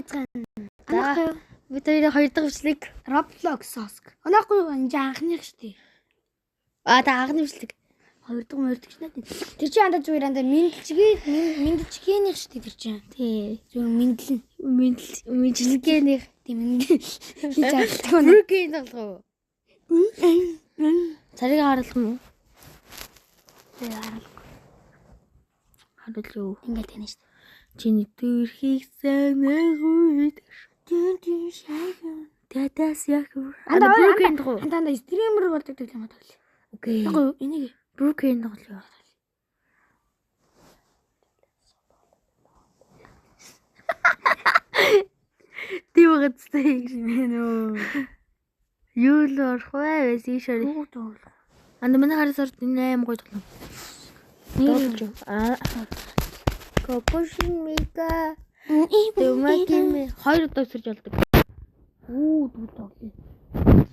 байцгаана. За бид хоёрын хоёр дахь бичлэг. Roblox Sosk. Онохгүй энэ чинь анхных шүү дээ. А та анхны бичлэг. Хоёр дахь мөрдөг шнэ. Тэр чинь андаа зүгээр андаа мэдлжгээ мэдлжгээнийх шүү дээ тэр чинь. Тий. Зүгээр мэдлэн. Мэдлжгээнийх. Тийм мэдлэн. Хийж чаддаг юм. Бүргийн тоглох уу? Царийг харуулах юм уу? Тэгээ харуулах. Харуулъя. Ингээл тань шүү дээ. Чиний төрхийг санаагүй. Тин тин шайган. Татас яг. Андаа бүргийн тоглох. Андаа андаа стример болдог юм тоглоо. Окей. Яг энийг бүргийн тоглох. Тийм гэжтэй нөө. Юу л орох вэ? Сишэр. Юу тоглох. Анда миний хараас орд энэ аим гоё тоглоом. Нэр Аа. Кокошин мика. Тэмакими хоёр удаа өсөрж болдог. Үү дүү тоглоё.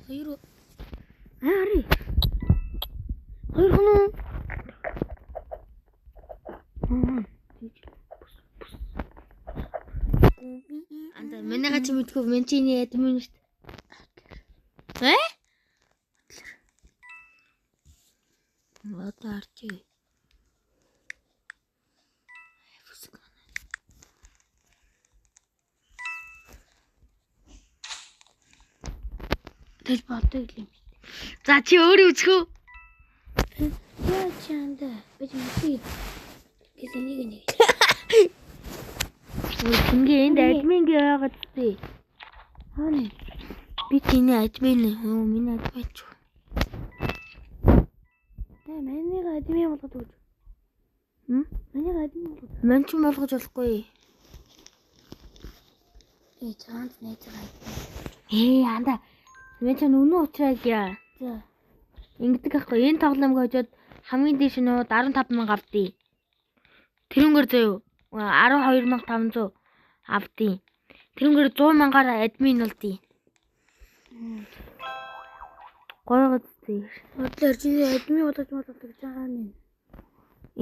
Хоёр Аа хари. Хоёр хүн. Анда манайга чи мэдгүй мен чиний админ шүү дээ. Э? Одоо арчи. Тэгэл боддог юм. За чи өөрөө үзэх үү? Яа чи анда би мэдгүй. Гэсэн нэг нэг. Чингээ энд админ гээ байгаад тээ. Хаана? Би чиний админ юу миний админ ч. Тэ манайг админ болгоод өгч. Хм? Манайг админ болгоод. Ман ч болгож болохгүй. Ээ чаанц найз байгаа. Ээ анда. Мэн ч үнэн уучраа гя. За. Ингэдэг аахгүй. Энэ тоглоомг хожоод хамгийн дээш нь 15,000 авдیں۔ Тэрнгээр зөө 12,500 авдیں. Тэрнгээр 100,000-аар админ болдیں۔ Гоё гоцтой. Бодлоор чиний админ болгож болгоод гэж байгаа юм.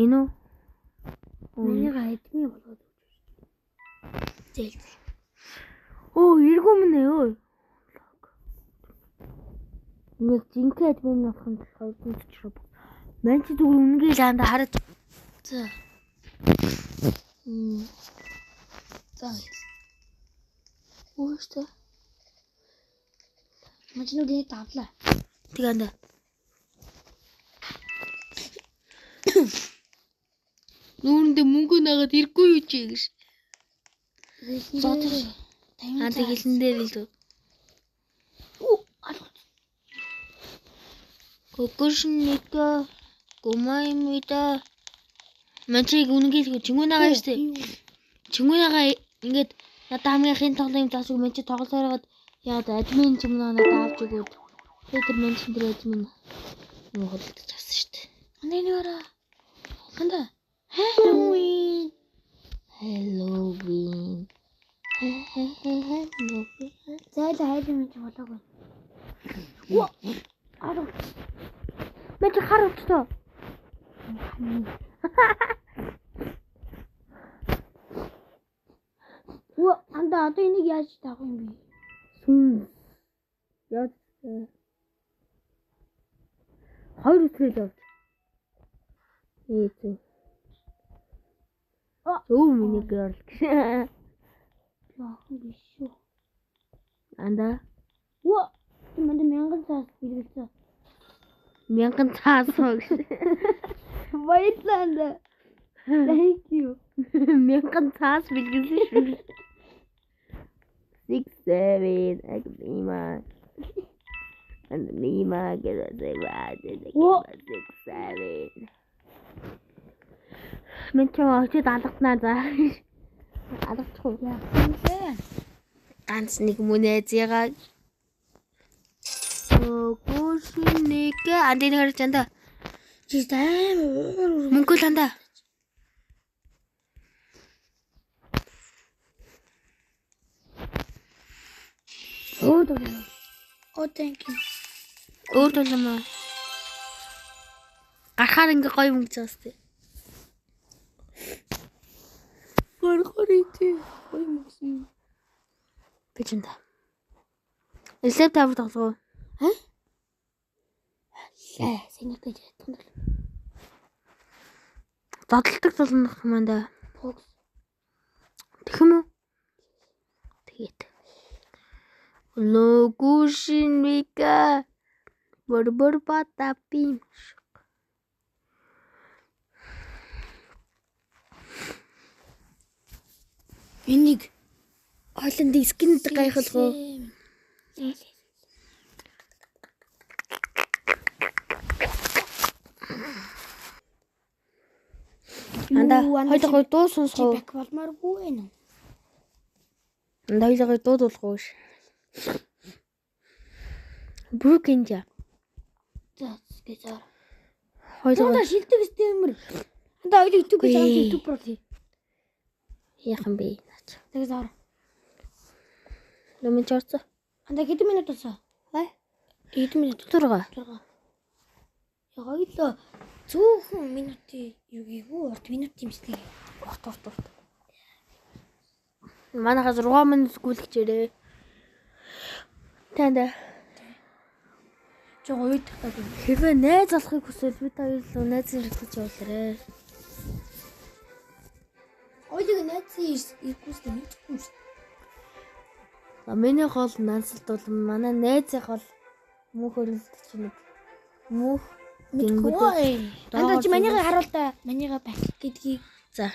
Энэ үү? Манайг админ болгоод өгч. Зээл. Оо, эргүү мэн өө. Нэг жинхэнэ админ болох нь 240 руу. Мэн чи зүгээр үнэнгээ л анда хараж. За. За. Өөртөө. Мажнуудыг давлаа. Тэг анда. Нүүрэндээ мөнгө нагаад ирэхгүй юу чи гэж. Зодор. Анда хэлэн дээр л дөө. Оо, алга. Кокошника гомаймида. Мэн чи үнэнгээ л чингүү нагаа штэ. Чингүү нагаа ингээд надад хамгийн ихэн тоглоом зааш мэн чи тоглоороод яагаад админ ч юм уу надад авч өгөөд. Тэгээд тэр мэн чин тэр админ юм худалдаж авсан штэ. Анда энэ ороо. Анда. Halloween. Halloween. Halloween. Зайлаа хайлын юм чи болоогүй. Оо. Алга. Мэн чи хар өчтөө. Оо, анда одоо энийг яаж таах юм бэ? Сүн. Яа. Хоёр үсрэл явж. Ээ зөө. Өө миний girl. Яахан биш шүү. Анда Оо, манд 1000 цаас бэлгэлцээ. 1000 цаас уу гэж. Баярлалаа анда. Thank you. 1000 цаас бэлгэлсэн шүү. 6 7 Mima. And Mima gets a Оо. 6 7. Мен ч очиж алгаднаа за. Алгачих уу? Яасан бэ? Ганц нэг мөнээ зяга. Өгөөшнэг андын харж анда. Чи аим уур уур. Мөнгө л анда. Өө дөө. Оо thank you. Өөр тулам уу? Гарахаар ингээ гоё мөнгө цаастай. Гарахаар итээ гоё мөнгө. Би ч юм да. Slap тавар тоглоо. Аа? Лээ, сэнийг гэж ядсан л. Зодтолдог зулнах юм да. Бокс. Тэгэх юм уу? Тэгээд. Логушинвика борбор батапим. Энийг Хойлонд скин гайхалгүй. Анда хоёул гоё дуу сонсох уу? Бак болмооргүй байна. Анда хоёул гоё дуу дуулах уу? Брукинжа. За гэж аа. Хоёул Анда шилдэг стример. Анда хоёул YouTube гэж Үгүй. YouTuber болъё. яхан бэ? Наач. Тэгээс ор. Нэмэн чорцоо. Анда хэдэн минут болсон? Хай. Хэдэн минут? 6. 6. Я хоёулаа цөөхөн минутын юу гээгүй урт минут юмшлэг. Урт урт урт. Манайхаа 6 минут гүйлгэжээрээ. Танд Жог уйд таа. хэрвээ найз олохыг хүсвэл бид хоёул найз хэрэглэж явуулаарэ. Хоёулыг найзын ирэхгүйс мэдгүй шүү. За миний гол нансалт бол манай найзынх бол мөнх өрөлдөж нэг мөнх Мэдгүй. Анда чи манийга харуул та. Манийга бак гэдгийг. За.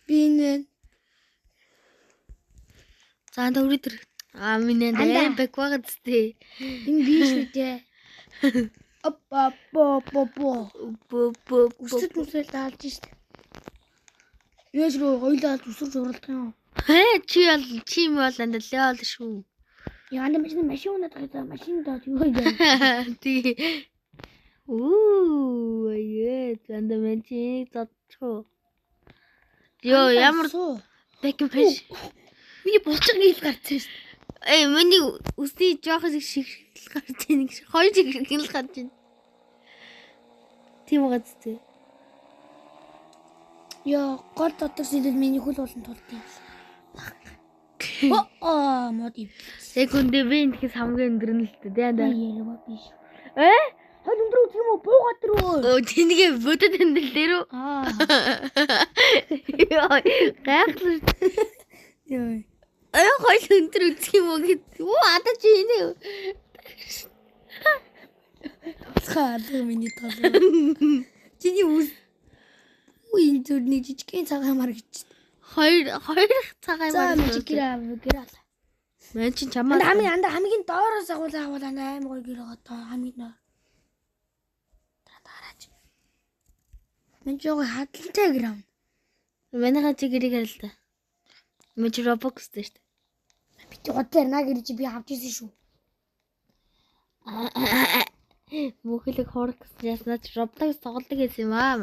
Би нэ. За анда өрөө тэр. Аа миний Анда. анда бак байгаа зү. Энэ би шүү дээ. Опа бо бо бо. Бө бө Үсэт мүсэл даалж штэ. Яаж рүү хоёулаа үсэрч уралдах юм. Хэ чи бол чи юм бол анда леол шүү. Яа анда машин машин унаад байгаа машин даад юу юм. Тий. Үу аяа анда мен чи зодчих. Йоо ямар суу. бак юм биш. Миний булчин ил гарцсан штэ. Эй миний үсний жоохон шиг шигэл гарч ийн гэж. Хоёр шиг шигэл гарч ийн. Тийм байгаа зү. Яа гол дотор сэлэл миний хөл болон тулд юм. Оо мод юм. Яг үндэ би энэхээс хамгийн өндөр нь л дээ тий анда. Яа биш. Э? Хөл өндөр үзэх юм уу? Буугаад рүү. Оо тэнийгээ бодод өндөр дээр үү? Аа. Йоо гайхлаа. Яа. Ой хоёр өндөр үзэх юм уу гэд. Оо ада чи энэ. Тусгай алга миний толгой. Чиний үс. Үу энэ зүр нэг жижигхэн цагаан мар гэж. Хоёр хоёр цагаан За мар. ми гэр гэр алаа. Мэн чин чамаа. Анда хамгийн анда хамгийн доороос агуулаа агуулаа амар гоё гэр байгаа доо хамгийн доор. Дараач. Мэн жоо хадлантай гэр ам. Манайхаа чи гэрийг харал та. Мэн чи Roblox дээр шүү дээ. Би чи гоцоор наа гэр чи би авч ирсэн шүү. Мөнхөлөг хуурах гэсэн яснаа чи Roblox тоглодог гэсэн юм аа.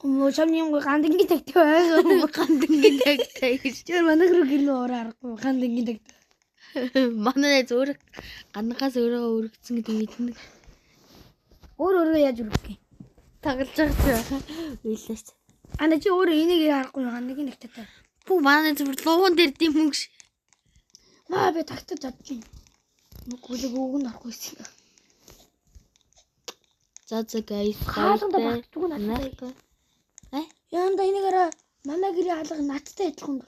Мөө шамны юм гандангийн тагтай байгаа. Гандангийн тагтай гэж. Тэр манайх руу гэр лөө ороо аргагүй гандангийн тагтай. Манай найз өөр ганхаас өөрөө өргөцсөн гэдэг мэднэ. Өөр өөрөө яаж өргөх юм? Тоглож байгаа чи. Уйлаа шүү. Анда чи өөрөө энийг харахгүй гандангийн тагтай. Пүү манай найз бүр лууган дээр дэм мөнгө ш. Маа би тагтаж чадчих. Нүгүүлэг өгөн орохгүй юм. За за guys. Хаалганд багтдаг надтай. Э? Яанда энийг араа манай гэрийн хаалга надтай адилхан.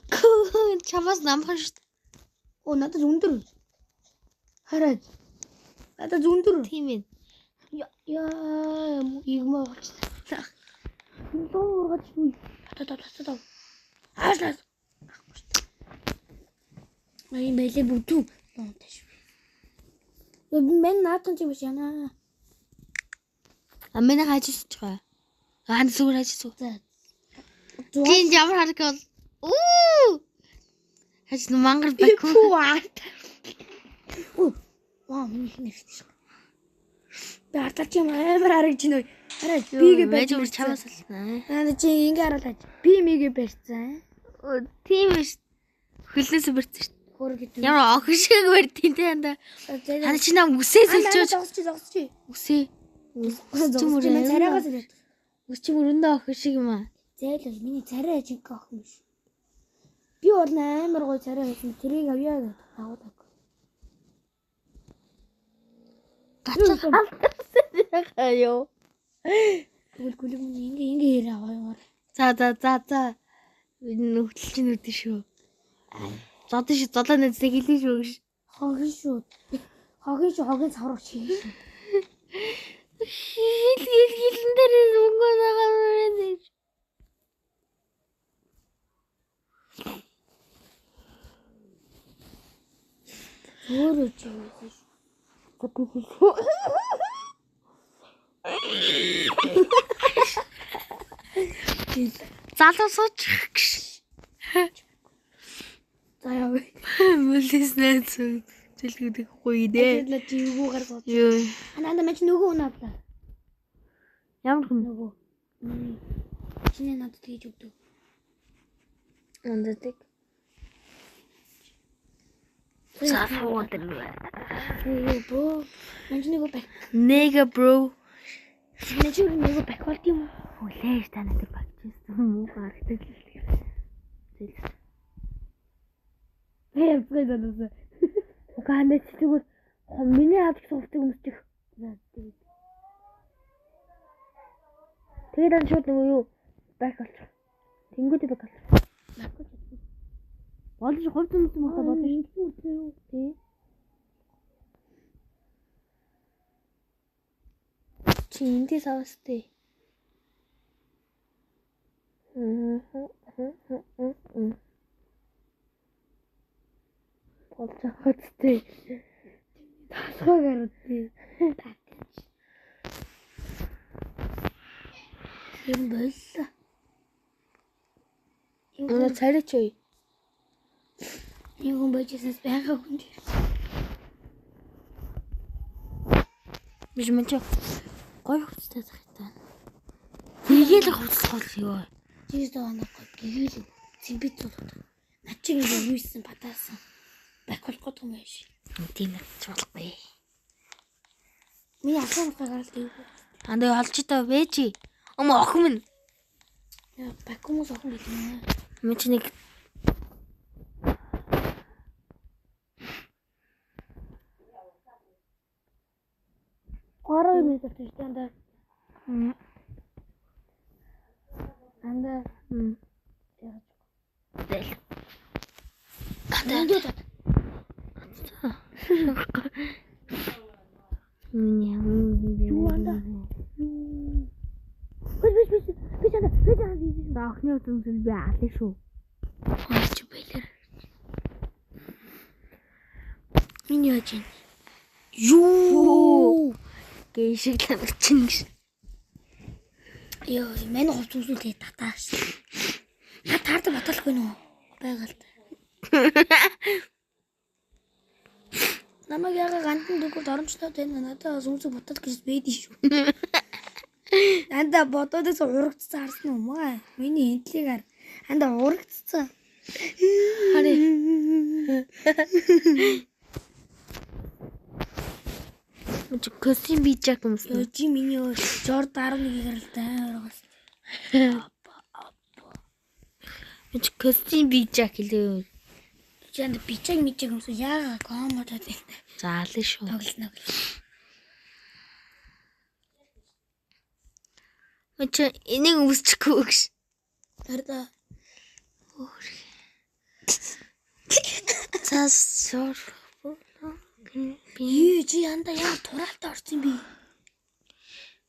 Чамаас намхан шүү. Оо надад өндөр. Хараад. Надад өндөр. Тийм ээ. Яа игмаа болчихсон. Дуу ургаж юу? Тата тата тата. Аашлаас. Ай мэлээ бүтүү. Лонтой шүү. Мен наатан чи биш яна. А манай хажиж сууж байгаа. Аа зүгээр хажиж суу. За. Чи энд ямар хараг бол? Үу! Хаж мангар бак. Оо. Ваа миний хин нэвчтэй шүү. Би ардалч юм амар харагч нөө. Хараа бигээ байж барьж бүр чамаас ална. Аа чи ингэ харуулаач. Би мигээ барьцсан. Тийм биш. Хөлнөөс барьсан шүү. Хөр гэдэг. Ямар охин шиг барьдیں те анда. Хана чи нам үсээ сэлжөөж. Зогсчих зогсчих. Үсээ. Зогсчих. Мен царайгаас л. Үс чи өрөндөө охин шиг юм аа. Зайлал миний царай жинхэнэ охин биш. Би бол амар гоё царай байсан. Тэрийг авъя гэдэг агуулдаг. Гацаа алдсан ёо. Тэгвэл гүлэг минь ингээ ингээ яриа аваа юмар. За за за за. Нүгтэл чинь үдэн шүү. Зодон шүү. Золоо нэзээ хэлэн шүү гэж. Хогийн шүү. Хогийн шүү. Хогийн саврах шиг шүү. Хил хил хилэн дээр мөнгө нагаа мөрөн. Өөрөө чи юу шүү. Залуу сууч гэж. За яа. Мөлис найз зэлгдэг гоё дээ. Ажиглаа чи юугаар сууч. Юу. Ана мэн чи нөгөө хүн авлаа. Ямар хүн Нөгөө. Чиний надад хийж өгдөг. ундадаг? Залуу дэр. Юу бөө. Мэн чи нөгөө бак. Нэгэ bro. Мэн чи нөгөө бак болд юм уу? Хүлээж та надад багчсан муу харагдал. Зэл. Ээ бгүй даа. Угаа хандаж тэгвэл миний авч суултыг өмсчих. Тэгээд ан шууд нөгөө юу бак болчих. Тэнгүүдээ бак болчих. Болж хувь зэмсэн мөхтө болно шүү. Тий. Чи эндээс аваас тээ. Болж байгаа тээ. Тасгаа гараад тий. Юм боллоо. Өнөө царайч юу? Нэг хүн байжсанаас байгаа хүн дээр. Биш мэн чи гоё хувцастай зах та. Тэгээл хувцас гол юу? Чиж даа гоё гээгээл зэмбит зулгаад. Над чиг ингэ юусэн батаасан. Бак болох гэдэг юм байж. Тийм ч болохгүй. Миний асуун махаа гаралт юу? Андаа олж та вэжи. Ом охин минь. Бак хүмүүс охин гэдэг юм. Мэн чи нэг Гараа юм гэдэг чинь андаа. Андаа. Зэл. Андаа. Юу андаа? Биш биш биш. Биш андаа. Биш андаа. Охины үзэмсэл би алыг шүү. Олж байлаа. Миний яаж юм? Юу? Гээ шиг ламчин гэж. Йоо, манай хувц өмсүүлээ татааш. Наа таард баталгүй нөө. Байгаль. Намайг яга гандан дөрвөд оромжлоод байна. Надад бас өмсөг батал гэж бэдий шүү. Анда бодоодээс урагдсан харсан уу маа? Миний энтлийг хар. Анда урагдсан. Харъя. Мч костюм бижак өмсөн. Йоо чи миний Жорд 11-ийг харалтай ургаас. Мч костюм бижак хэлээ. Чи анда бичаг мичаг өмсөн яага комодод байна. Заалаа шүү. Тоглоно. Мч энийг өмсчихгүй гэж. Хараа. За сор. Юу чи анда яа тураалтай орсон би.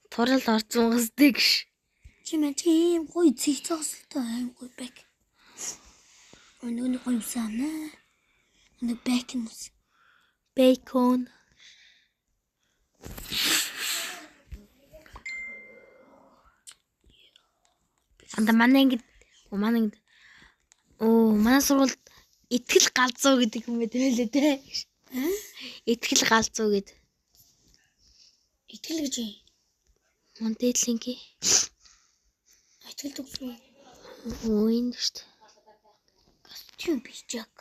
Турал орсон гэсдэг ш. Чи мэн чи ийм гоё цэг цогцолтой аим гоё бэк. Өнөө нэг гоё юмсан аа. Нэг бэк нь ус. Бейкон. Анда манай ингэд манай ингэд оо манай сургуульд итгэл галзуу гэдэг юм байт байлээ те. Итгэл галзуу гэд. Итгэл гэж юм. Монтетлинги. Итгэл төгсөн. Оо энэ шүү дээ. Костюм бичаг.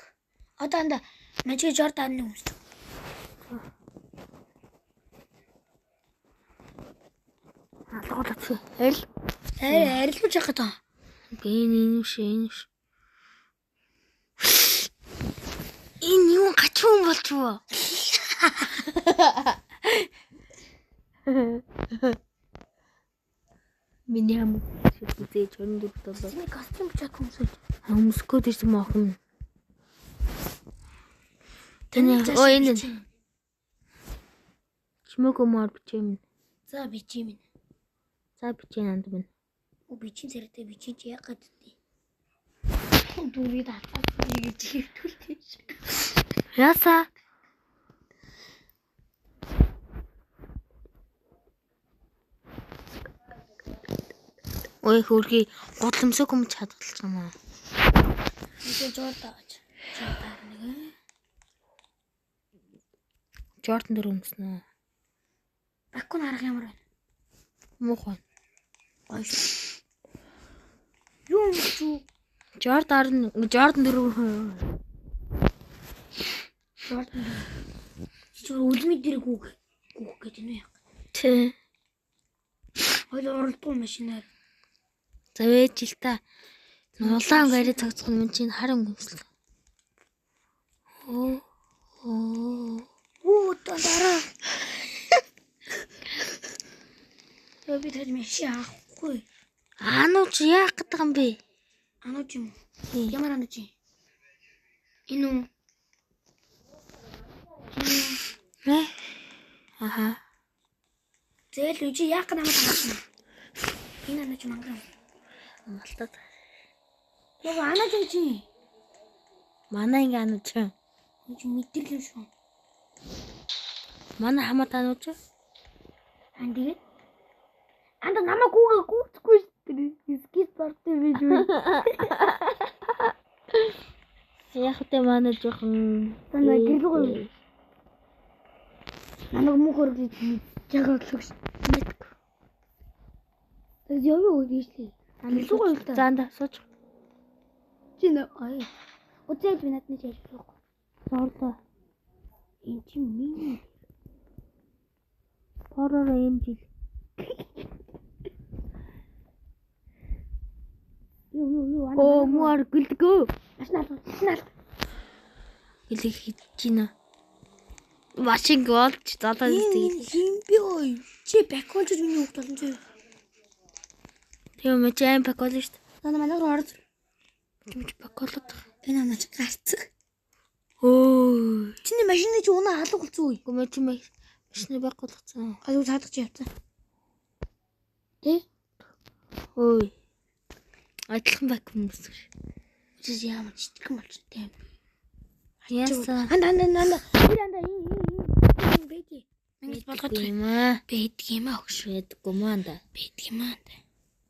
Одоо анда мэн чи Жорд 11 өмсдөг. Алгуулах. Аль. Арай арилгууч яах гэдэг. Би энэ юм шиг энэ биш. Энэ юу гачуун болчихвоо. Миний хам шүтээ 24 доллар. Миний костюм чак өмсөж. Өмсөхгүй дэрсэн мохон. Таны оо энэ чимээгүй маар бичэм. За бичим минь. За бичээ нанд минь. Оо бичин зэрэгтэй бичин чи яах гэдэг. Дүрийг татаад гэж хэвтүүлтэй шиг. Яса. Ой хөргий гудламсаг юм чадгалж юм аа. Нэг жорд аваач. Жорд нэг. Жордан дөр өмснө. Бакун арга ямар байна? Муухай. Гоё шүү. Юу юм чүү? Жордан Жордан дөрөв. Жордан. Чи үлмий дээр гүүх гүүх гэж юм яа. Тэ. Хойл уралдгүй машинаар. За вэж л та. Улаан гари цогцох юм чинь харан өмслөө. Оо. Оо. Оо дараа. Яа би тэр машин авахгүй. Ануу чи яах гэдэг юм бэ? Анууч юм уу? Ямар анууч юм? Энэ үү? Нэ? Аха. Зээл үн чи яах гэж намайг авсан? Энэ анууч мангар. Малтаад. Яг анууч юм чи. Манай ингээ анууч. Энд чи мэдэрлээ шүү. Манай хамаат анууч. Ан тэгээд анда намайг гүүгээ гүүцэхгүй шүү дээ. Скис бартай байж үү. Яг тэ манай жоохон Манай гэрлэг. Намайг мөнх хөргөж жагаалах шүү. мэдгүй. Тэр яв юу гэж лээ. Гэрлэг гоё л та. За анда сууч. Чи нэ ай. Үзэл би надны чаж суух. Зоорлоо. Энд чи миний Пороор юм жил. Юу юу юу анда. Оо муу ар гэлдэгөө. Машин алга. Машин алга. Гэлэг хийж гинэ. Машин болж залаа Энэ зү. хин би ой. Чи баконч миний хүүхд олон зөө. Тийм ээ чи аим пак болно шүү дээ. Наа манай руу орж. Чи пак болоод. Энэ анаа чи гарцсан. Өө. Чиний машины чи унаа алга болсон үе. Гүмэ чи машины байхгүй болгоцсон. Аюу цаадах чи явцсан. Тэ? Өө. Адилхан пак хүмүүс. Чи ямар жижигхэн болчихтой юм. Яасан. Анда анда анда. Тэр анда энэ энэ энэ бэди. Ингэж болгоод юм аа. Бэдэг юм аа өгш. Байдаггүй маа да. Бэдэг юм аа.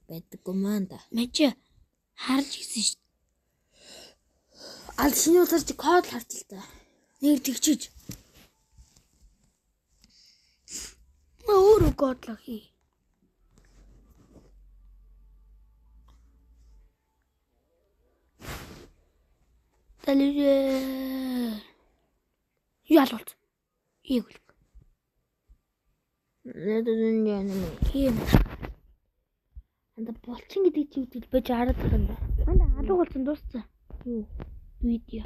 Байдаггүй маа да. Мэж харж гисэн шүү. Ал шинэ улсаар чи код л харж л та. Нэг тэгчиж. Маа өөрөө кодлоо хий. Талээ. Юу алуулц? Ийг үл. Надад энэ юм. Тийм. Анда булчин гэдэг чи үтэл би хараад байгаа юм да. Анда алуу болсон дууссан. Юу? Видео.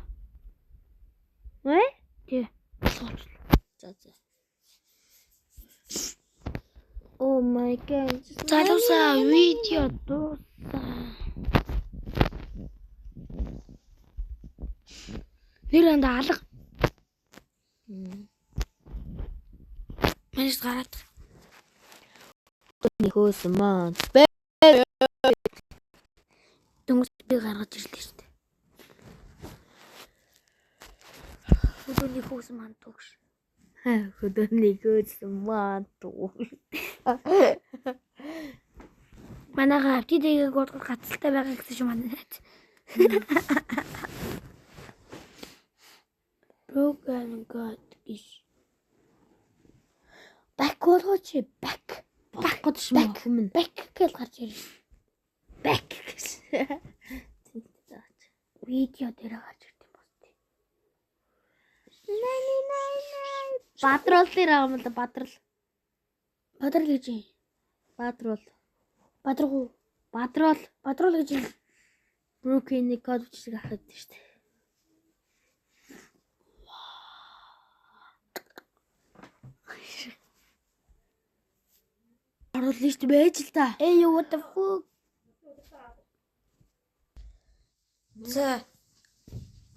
Вэ? Тий. Суучлаа. За за. Oh my god. Залуусаа видео дууссан. Нэр анда алга. Манайс гараад. Хөөсөн маа. Дөнгөж би гаргаж ирлээ шүү дээ. Хөдөөний хөөс маань төгш. Хөдөөний хөөсөн маа туу. Манайха апдейт бодгор гацалтай байгаа гэсэн шүү манай найз. Broken God гэж. Back болгооч back. Back гэж юм хүмүүс. Back гэж гарч ирнэ. Back гэсэн. Видео дээр гарч ирд юм байна. Бадрал дээр байгаа юм л да бадрал. Бадрал гэж юм. Бадрал. Бадрагуу. Бадрол Бадрол гэж юм. Брукийн код бичлэг авах гэдэг шүү дээ. Оруулна шүү дээ байж л та. Эй yo what the fuck? За.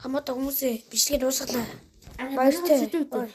Хамаатай хүмүүсээ бичлэгээ дуусгалаа. Баяртай.